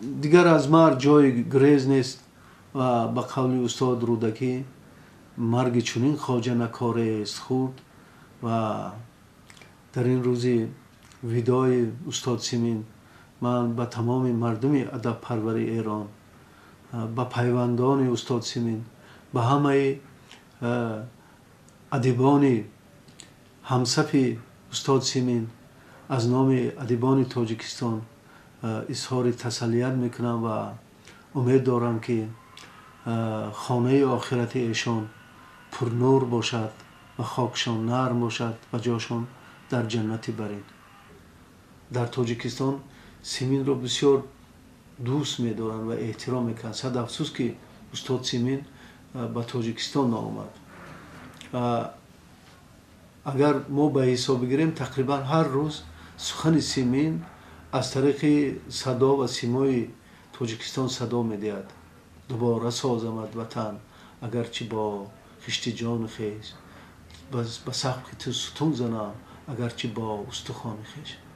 Дигар аз марг ҷои гурез нест ва ба қавли устод Рӯдакӣ, марги чунин хоҷа накорест хурд. Ва дар ин рӯзи видои устод Симин ман ба тамоми мардуми адабпарвари Эрон, ба пайвандони устод Симин, ба ҳамаи адибони ҳамсафи устод Симин аз номи адибони Тоҷикистон изҳори тасаллият мекунам ва умед дорам, ки хонаи охирати эшон пурнур бошад ва хокшон нарм бошад ва ҷошон дар ҷаннати барин. Дар Тоҷикистон Симинро бисёр дӯст медоранд ва эҳтиром мекунанд. Сад афсӯс, ки устод Симин ба Тоҷикистон наомад. Агар мо ба ҳисоб бигирем, тақрибан ҳар рӯз сухани Симин аз тариқи садо ва симои Тоҷикистон садо медиҳад: «Дубора созамад ватан, агарчи бо хишти ҷони хеш, ба сақфи ту сутун занам, агарчи бо устухони хеш».